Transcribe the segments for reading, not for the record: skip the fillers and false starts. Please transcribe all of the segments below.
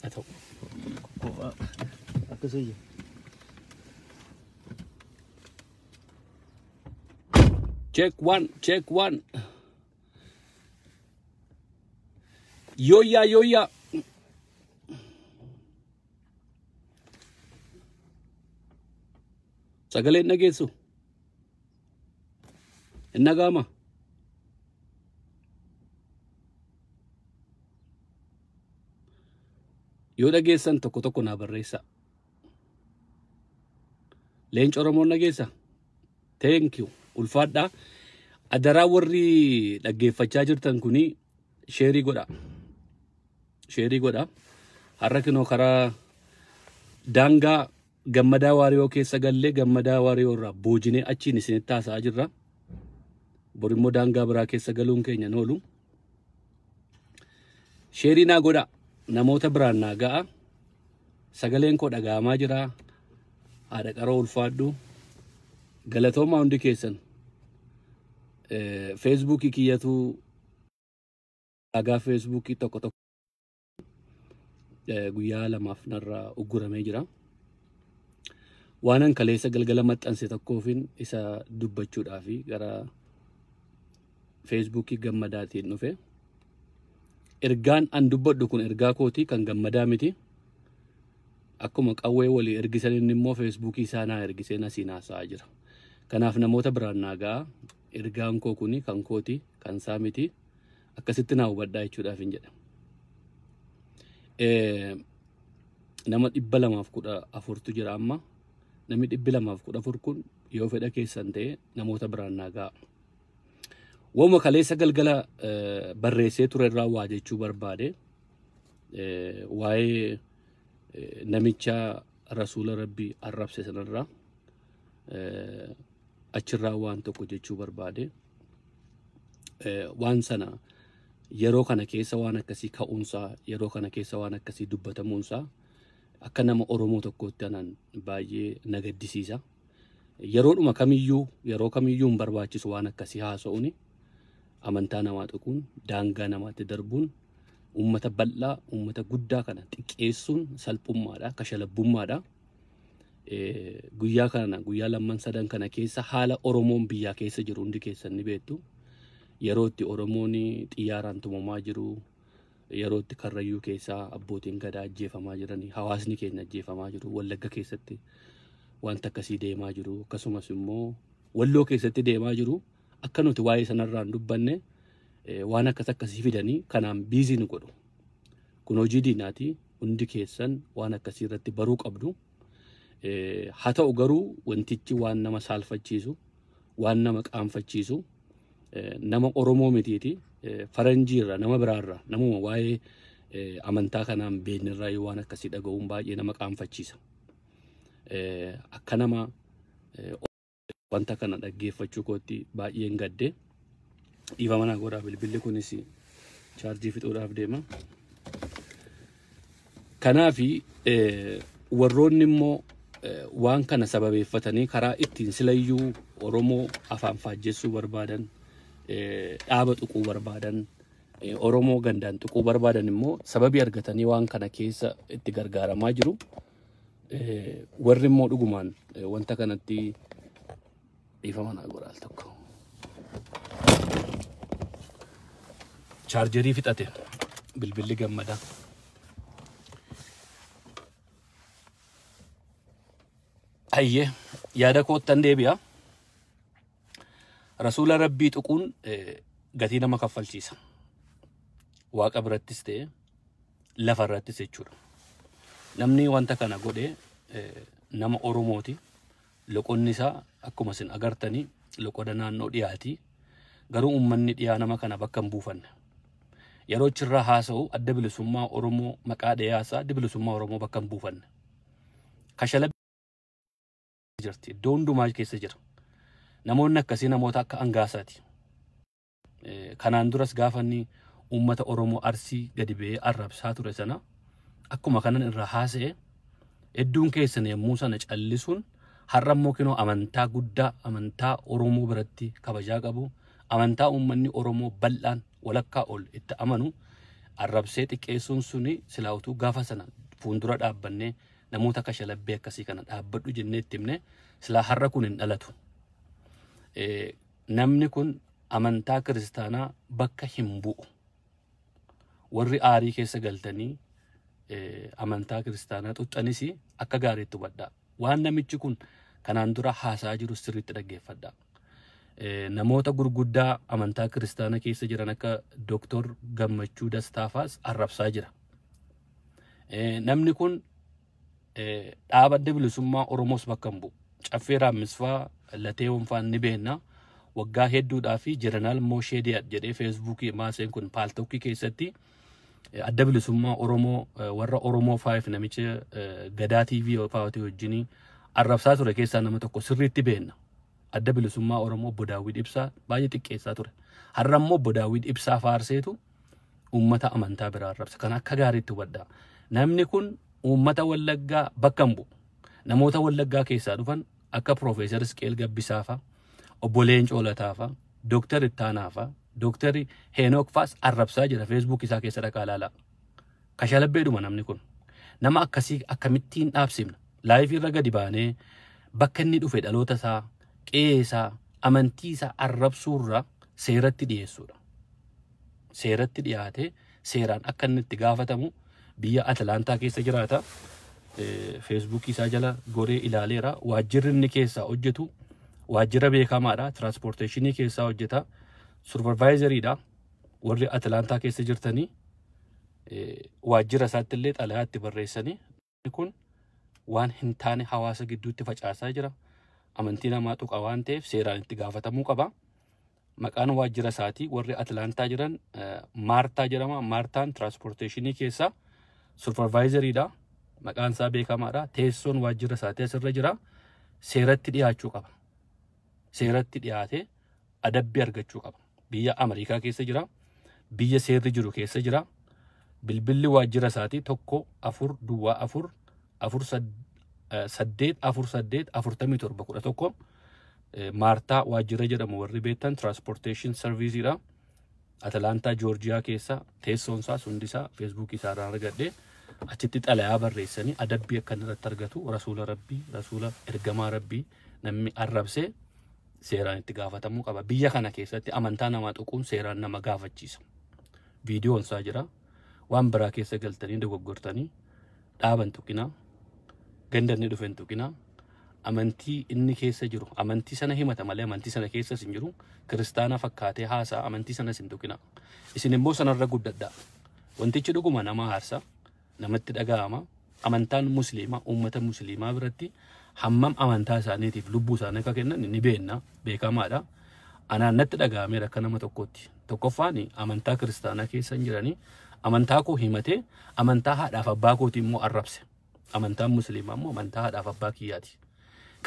Haa ta'u. Akkasii. Check one, check one. Yooyyaa yooyyaa. Sagaleen dhageessu. Hin dhaga'ama. Yoo dhageessan tokko tokko naa barreessaa. Leenca Oromoon dhageessa. Thank you. Ulfaadhaa. Adaraa warri dhaggeeffachaa jirtan kuni sheerii godha. Sheerii godha. Har'a kinoo karaa daangaa Gammadaa Waariyoo keessa gallee Gammadaa Waariyoo irraa boojinee achiin isinitti haasa'aa jirra. Bor immoo daangaa biraa keessa galuun keenya hin oolu. Sheerii naa godha. Namoota biraan naa ga'a. Sagaleen koo dhaga'amaa jira. Haadha qaroo ulfaadhu. Galatoomaa hundi keessan. Feesbuukii kiyyatu dhagaa feesbuukii tokko tokko guyyaa lamaaf narraa ugguramee jira. Waanan kaleessa galgala maxxanse tokkoofin isa dubbachuudhaaf gara feesbuukii Gammadaatiin dhufe. Ergaan an dubbadhu kun ergaa kootii kan Gammadaa miti. Akkuma qawwee walii ergisan inni immoo feesbuukii isaa naa ergisee nasiin haasa'aa jira. Kanaaf namoota biraan naa ga'a. Ergaan koo kuni kan kooti kan isaa miti. Akkasitti naa hubadhaa jechuudhaaf hin jedha. Nama 214tu jira amma. Namni 214 kun yoo fedha keessan ta'e namoota biraan naa ga'a. Waanuma kaleessa galgala barreessee ture irraa waa jechuu barbaade. Waa'ee namicha rasuula rabbii arrabse sanarraa achirraa waan tokko jechuu barbaade. Waan sana yeroo kana keessa waan akkasii ka'uunsaa, yeroo kana keessa waan akkasii dubbatamuunsaa akka nama Oromoo tokkootti anaan baay'ee na gaddisiisa. Yeroodhuma kamiyyuu yeroo kamiyyuu hin barbaachisu waan akkasii haasa'uuni. Amantaa namaa tuquun, daangaa namaatti darbuun, uummata bal'aa, uummata guddaa kana xiqqeessuun salphummaadha, kashalabbummaadha. Guyyaa kana guyyaa lamman sadan kana keessa haala Oromoon biyyaa keessa jiru hundi keessan ni beektu. Yeroo itti Oromoon xiyyaaraan tumamaa jiru, yeroo itti Karrayyuu keessaa abbootiin gadaa ajjeefamaa jiranii, hawaasni keenya ajjeefamaa jiru, Wallagga keessatti wanta akkasii deemaa jiru, akkasumas immoo Walloo keessatti deemaa jiru. Akka nuti waa'ee sanarraa hin dubbanne waan akkas akkasii fidanii kanaan biizii nu godhu. Kun hojii diinaati. Hundi keessan waan akkasii irratti baruu qabdu. Haa ta'u garuu wantichi waan nama saalfachiisu, waan nama qaanfachiisu, nama Oromoo mitiiti. Faranjiirra, nama biraarra, namuma waa'ee amantaa kanaan beeknerraa waan akkasii dhaga'uun baay'ee nama qaanfachiisa. Akka nama wanta kana dhaggeeffachuu kootti baay'een gadde. Dhiifama naa godhaa, bilbilli kunis chaarjii fixuudhaaf deema. Kanaafi warroonni immoo waan kana sababeeffatanii karaa ittiin silayyuu Oromoo afaan faajjessuu barbaadan, dhaaba tuquu barbaadan, Oromoo gandaan tuquu barbaadan immoo sababii argatanii waan kana keessa itti gargaaramaa jiru. Warri immoo dhugumaan wanta kanatti dhiifama naa godhaa al tokko. Chaarjerii fixate bilbilli Gammadaa. Hayyee, yaada koottan deebi'a. Rasuula rabbii tuquun gatii nama kaffalchiisa. Waaqa birattis ta'e lafa irrattis jechuudha. Namni wanta kana godhe nama Oromooti. Loqonni isaa akkuma isin agartanii loqoda naannoo dhiyaati. Garuu uummanni dhiyaa nama kana bakka hin buufanne. Yeroo achirraa haasa'u Adda Bilisummaa Oromoo maqaa dhiyaasaa Adda Bilisummaa Oromoo bakka hin buufanne. Kashala jirti. Iddoo hundumaa keessa jira. Namoonni akkasii namoota akka Angaasaati. Kanaan duras gaafa inni uummata Oromoo Arsii gadi ba'ee arrabsaa ture sana akkuma kanan irraa haasa'e hedduun keessan yommuu sana callisuun har'a immoo kinoo amantaa guddaa, amantaa Oromoo biratti kabajaa qabu, Amantaa uummanni Oromoo bal'aan walakkaa ol itti amanu arrabsee xiqqeessuun suni silaa utuu gaafa sana fuuldura dhaabbannee namoota kashalabbee akkasii kana dhaabbadhu jennee itti himne silaa har'a kun hin dhalatu. Namni kun amantaa kiristaanaa bakka hin bu'u. Warri aarii keessa galtanii amantaa kiristaanaa xuxxanis akka gaariitti hubadhaa. Waan namichi kun kanaan dura haasa'aa jiru sirriitti dhaggeeffadhaa. Namoota gurguddaa amantaa kiristaanaa keessa jiran akka Dooktor Gammachuu Dastaafaas arrabsaa jira. Namni kun dhaaba Adda Bilisummaa Oromoos bakka hin bu'u. Caffee Raammisfaa Latee Wonfaan ni beekna. Waggaa hedduudhaa fi Jeneraal Mooshee Diyaat jedhee Feesbuukii maaseen kun Paaltokkii keessatti Adda Bilisummaa Oromoo warra Oromoo 5 namicha Gadaa TV fa'aati wajjinii arrabsaa ture keessaa nama tokko sirriitti beekna. Adda Bilisummaa Oromoo Obbo Daawwid Ibsaa baay'ee xiqqeessaa ture. Har'a immoo Obbo Daawwid Ibsaa faarseetu uummata amantaa biraa arrabsa. Kana akka gaariitti hubadhaa. Namni kun uummata Wallaggaa bakka hin bu'u. Namoota Wallaggaa keessaa dhufan akka Piroofeesar Isqeel Gabbisaa fa'a, Obbo Leencoo Lataa fa'a, Dooktar Ittaanaa fa'a, Dooktar Heenook fa'as arrabsaa jira. Feesbuuk isaa keessa dhaqaa ilaalaa. Kashalabbeedhuma namni kun. Nama akkasii akkamittiin dhaabsifna? Laayifii irra gadi baanee bakka inni dhufe dhaloota isaa, qe'ee isaa, amantii isaa arrabsuurra seeratti dhiyeessuudha. Seeratti dhiyaatee seeraan akka inni itti gaafatamu biyya Atlaantaa keessa jiraata. Feesbuukii isaa jala goree ilaaleera. Waajjirri inni keessaa hojjetu waajjira beekamaadha. Tiraanspoorteeshinii keessaa hojjeta. Supervaayizariidha. Warri Atlaantaa keessa jirtanii waajjira isaatti illee xalayaa itti barreessanii kun waan hin taane hawaasa gidduutti facaasaa jira. Amantii namaa tuqa waan ta'eef seeraan itti gaafatamuu qaba. Maqaan waajjira isaatii warri Atlaantaa jiran Maartaa jedhama. Maartaan tiraanspoorteeshinii keessaa supervaayizariidha. Maqaan isaa beekamaadha. Teessoon waajjira isaatii asirra jira. Seeratti dhiyaachuu qaba. Seeratti dhiyaatee adabbii argachuu qaba. Biyya Ameerikaa keessa jira. Biyya seerri jiru keessa jira. Bilbilli waajjira isaatii 1 4 0 4 4 8 4 8 47 11 Maartaa waajjira jedhamu warri beektan tiraanspoorteeshin sarviisiidha. Atlaantaa Joorjiyaa keessa teessoon isaa hundi isaa Feesbuukii isaa irraa argadhe achitti xalayaa barreessanii adabbii akka inni irratti argatu rasuula rabbii rasuula ergamaa rabbii namni arrabsee seeraan itti gaafatamuu qaba. Biyya kana keessatti amantaa namaa tuquun seeraan nama gaafachiisa. Viidiyoon isaa jira. Waan biraa keessa galtanii dogoggortanii dhaaban tuqinaa. Ganda inni dhufe hin tuqinaa. Amantii inni keessa jiru amantii sana himata malee amantii sana keessas hin jiru. Kiristaana fakkaatee haasa'a amantii sanas hin tuqinaa. Isin immoo sanarra guddadhaa. Wantichi dhuguma nama aarsa, namatti dhaga'ama. Amantaan musliimaa uummata musliimaa biratti hammam amantaa isaaniitiif lubbuu isaanii akka kennan ni beekna beekamaadha. Anaan natti dhaga'ameera akka nama tokkootti. Tokkoffaan amantaa kiristaanaa keessa hin jiranii amantaa koo himatee amantaa haadhaaf abbaa kootii immoo arrabse. Amantaan musliimaa immoo amantaa haadhaaf abbaa kiyyaati.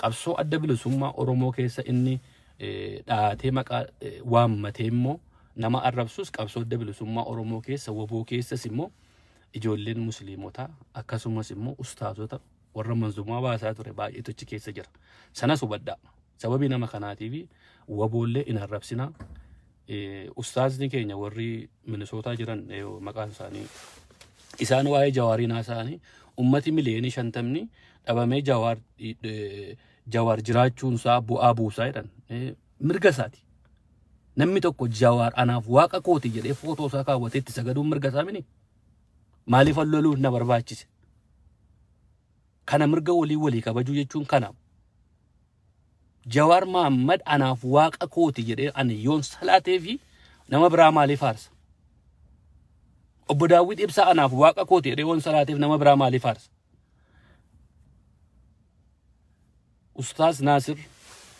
Qabsoo Adda Bilisummaa Oromoo keessa inni dhaatee maqaa waammatee immoo nama arrabsus qabsoo Adda Bilisummaa Oromoo keessa woboo keessas immoo ijoolleen musliimotaa akkasumas immoo ustaazota warra manzumaa baasaa ture baay'eetu achi keessa jira. Sanas hubadhaa. Sababii nama kanaatiif waboollee hin arrabsinaa. Ustaazni keenya warri Minisootaa jiran maqaan isaanii isaan waa'ee Jawaariin haasa'anii ummati miliyoonii 50 dhabamee Jawaar jiraachuunsaa bu'aa buusaa jedhan mirga isaati. Namni tokko Jawaar anaaf waaqa kooti jedhee footoo isaa kaawwatee itti sagaduun mirga isaa mini. Maaliif loluun na barbaachise? Kana mirga walii walii kabajuu jechuun kana. Jawaar Mahammad anaaf waaqa kooti jedhee ani yoon salaatee fi nama biraa maaliif aarsa? Obbo Daawwit Ibsaa anaaf waaqa kooti jedhee yoon salaateef nama biraa maaliif aarsa? Ustaaz Naasir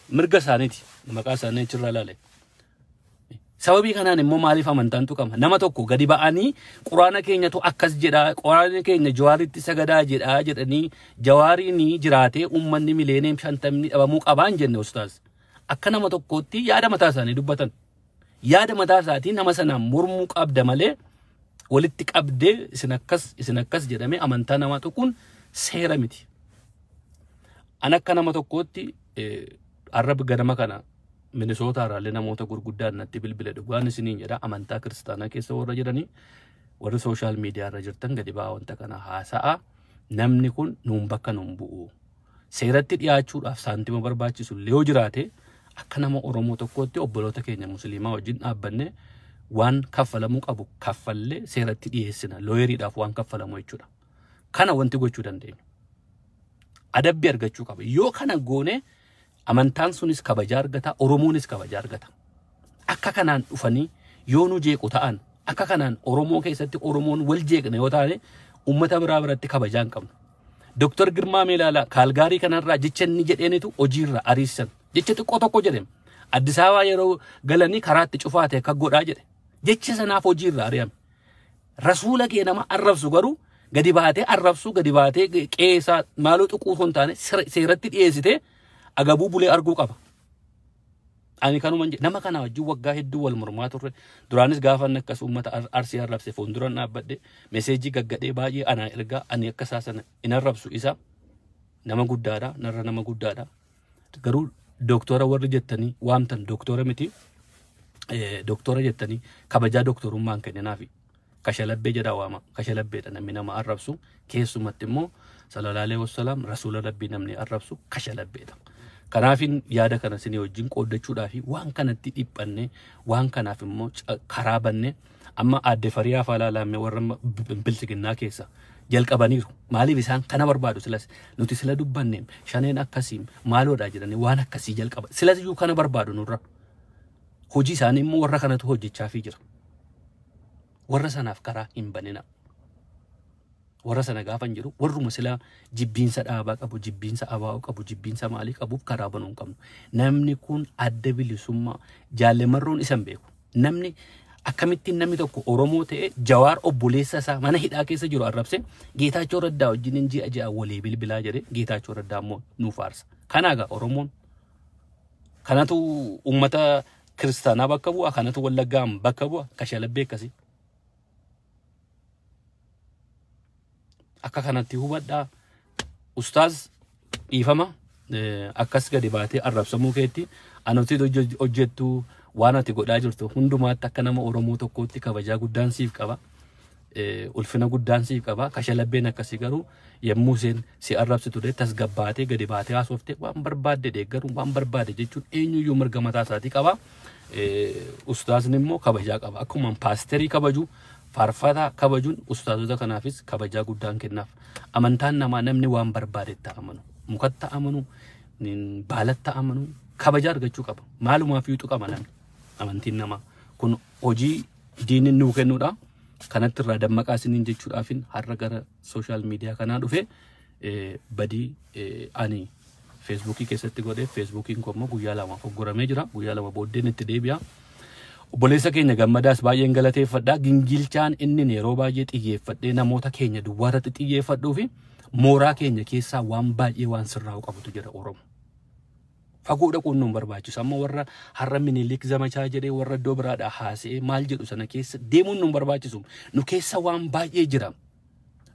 mirga isaaniiti maqaa isaanii achirraa ilaale. Sababii kanaan immoo maaliif amantaan tuqama? Nama tokko gadi ba'anii quraana keenyatu akkas jedha, quraana keenya Jawaaritti sagadaa jedha jedhanii Jawaariin jiraatee uummanni miliyoonii 50 dhabamuu qabaan jenne ustaaz. Akka nama tokkootti yaada mataa isaanii dubbatan. Yaada mataa isaatii nama sanaan mormuu qabda malee walitti qabdee isin akkas isin akkas jedhamee amantaa namaa tuquun seera miti. An akka nama tokkootti arraba ganama kana Minisootaa irraallee namoota gurguddaan natti bilbile dhugaan isiniin jedha amantaa kiristaanaa keessa warra jiranii warri social media irra jirtan gadi ba'aa wanta kana haasa'a. Namni kun nuun bakka nuun bu'u. Seeratti dhiyaachuudhaaf saantima barbaachisu illee yoo jiraate akka nama Oromoo tokkootti obboloota keenya musliimaa wajjin dhaabbanne waan kaffalamuu qabu kaffallee seeratti dhiyeessina. Lawyer iidhaaf waan kaffalamu jechuudha. Kana wanti gochuu dandeenyu. Adabbii argachuu qaba. Yoo kana goone amantaan sunis kabajaa argata, Oromoonis kabajaa argata. Akka kanaan dhufanii yoo nu jeequ ta'an, akka kanaan Oromoo keessatti Oromoon wal jeeqne yoo taane uummata biraa biratti kabajaa hin qabnu. Dooktar Girmaa Meelaalaa Kaalgaarii kanarraa jecha inni jedheenitu hojiirra ariisan. Jecha xiqqoo tokko jedhame. Addis Ababaa yeroo galanii karaatti cufaa ta'e akka godhaa jedhe. Jecha sanaaf hojiirra ari'ame. Rasuula kee nama arrabsu garuu gadi baatee arrabsu gadi baatee qeesaa maaloo tuquu osoo hin taane seeratti dhiyeessitee agabuu bulee arguu qaba. Ani kanuma nama kana wajjin waggaa hedduu wal mormaa turre. Duraanis gaafa inni akkas uummata Arsii arrabse fuulduran dhaabbadhe message gaggadhee baay'ee ana ergaa ani akka isaa sana hin arrabsu isa nama guddaadha narra nama guddaadha. Garuu dooktora warri jettanii waamtan dooktora miti dooktora jettanii kabajaa dooktorummaan kenninaafi. Kashalabbee jedhaa waama. Kashalabbeedha namni nama arrabsu. Keessumatti immoo sallallahu alaihi wasallam rasuula rabbii namni arrabsu kashalabbeedha. Kanaafin yaada kana isinii wajjin qooddachuudhaa fi waan kanatti dhiphanne waan kanaaf immoo karaa banne amma aadde Fariyaa Faalaalaammee warra bilchiginnaa keessa jalqabaniiru. Maaliif isaan kana barbaadu silas nuti sila dubbanne shaneen akkasii maaloodha jedhanii waan akkasii jalqaba. Silas iyyuu kana barbaadu nurra. Hojii isaanii immoo warra kanatu hojjechaafii jira. Warra sanaaf karaa hin banina. Warra sana gaafa hin jiru warruma silaa jibbiinsa dhaabaa qabu, jibbiinsa abaa'oo qabu, jibbiinsa maalii qabuuf karaa banuu hin qabnu. Namni kun adda bilisummaa jaalle Marroon isa hin beeku. Namni akkamittiin namni tokko Oromoo ta'e Jawaar obboleessa isaa mana hidhaa keessa jiru arrabse Geetaachoo Raddaa wajjin ji'a ji'a walii bilbilaa jedhe Geetaachoo Raddaa immoo nu faarsa. Kanaagaa Oromoon kanatu uummata kiristaanaa bakka bu'a, kanatu Wallaggaan bakka bu'a, kashalabbee akkasii. Akka kanatti hubadhaa. Ustaaz dhiifama akkas gadi baatee arrabsamuu keetti anuti hojjettu waan ati godhaa jirtu hundumaatti akka nama Oromoo tokkootti kabajaa guddaan siif qaba. Ulfina guddaan siif qaba. Kashalabbeen akkasii garuu yommuu isheen si arrabsitu tasgabbaatee gadi baatee haasofte waan barbaadde deeggaruun waan barbaade jechuun eenyuyyuu mirga mataa isaatii qaba. Ustaazni immoo kabajaa qaba. Akkuma paasterii kabaju faarfataa kabajuun ustaazota kanaafis kabajaa guddaan kennaaf. Amantaan namaa namni waan barbaadetti amanu, mukatti amanu, baalatti amanu kabajaa argachuu qaba. Maalumaaf iyyuu qaba namni amantiin namaa. Kun hojii diinni nuu kennuudha. Kanatti irraa dammaqaa isiniin jechuudhaafin har'a gara social media kanaa dhufe badii ani Feesbuukii keessatti godhe Feesbuukiin koo immoo guyyaa 2 oggoramee jira. Guyyaa 2 booddeen itti deebi'a. Obboleessa keenya Gammadaas baay'een galateeffadha. Gingilchaan inni yeroo baay'ee xiyyeeffadhee namoota keenya duwwaa irratti xiyyeeffadhuu fi mooraa keenya keessaa waan baay'ee waan sirraa'u qabutu jira Oromo. Fagoo dhaquun nu barbaachisu. Amma warra har'a Minilik zamachaa jedhee warra iddoo biraadhaa haasa'ee maal jedhu sana keessa deemuun nu barbaachisu. Nu keessa waan baay'ee jira.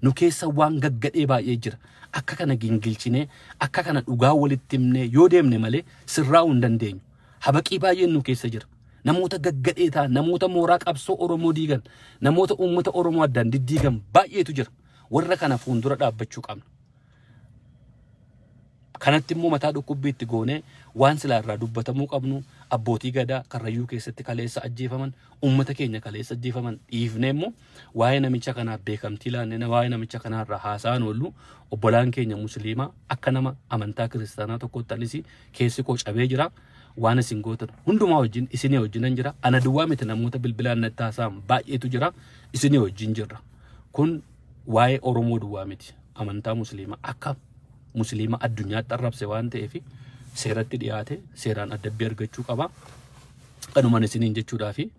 Nu keessa waan gaggadhee baay'ee jira. Akka kana gingilchinee akka kana dhugaa walitti himnee yoo deemne malee sirraa'uu hin dandeenyu. Habaqii baay'een nu keessa jira. Namoota gaggadhee ta'an, namoota mooraa qabsoo Oromoo diigan, namoota uummata Oromoo addaan diddiigan baay'eetu jira. Warra kana fuuldura dhaabbachuu qabna. Kanatti immoo mataa dhukkubbii itti goonee waan silaa irraa dubbatamuu qabnu abbootii gadaa Karrayyuu keessatti kaleessa ajjeefaman, uummata keenya kaleessa ajjeefaman dhiifnee immoo waa'ee namicha kanaaf beekamtii laannee waa'ee namicha kanaarraa haasa'an oollu obbolaan keenya musliimaa akka nama amantaa kiristaanaa tokkotti anis keessi koo cabee jira. Waan isin gootan hundumaa wajjin isinii wajjinan jira. Ana duwwaa miti namoota bilbilaan natti haasa'an baay'eetu jira. Isinii wajjin jirra. Kun waa'ee Oromoo duwwaa miti. Amantaa musliimaa akka musliima addunyaatti arrabse waan ta'eef seeratti dhiyaate seeraan adabbii argachuu qaba. Kanumaan isiniin jechuudhaa fi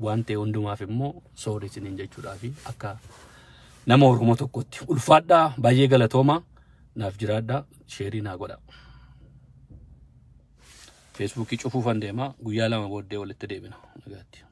waan ta'e hundumaaf immoo sorry isiniin jechuudhaa fi akka nama Oromoo tokkotti ulfaadhaa baay'ee galatooma naaf jiraadhaa share naa godha. Feesbuukii cufuufan deema guyyaa 2 booddee walitti deebina. Nagaatti.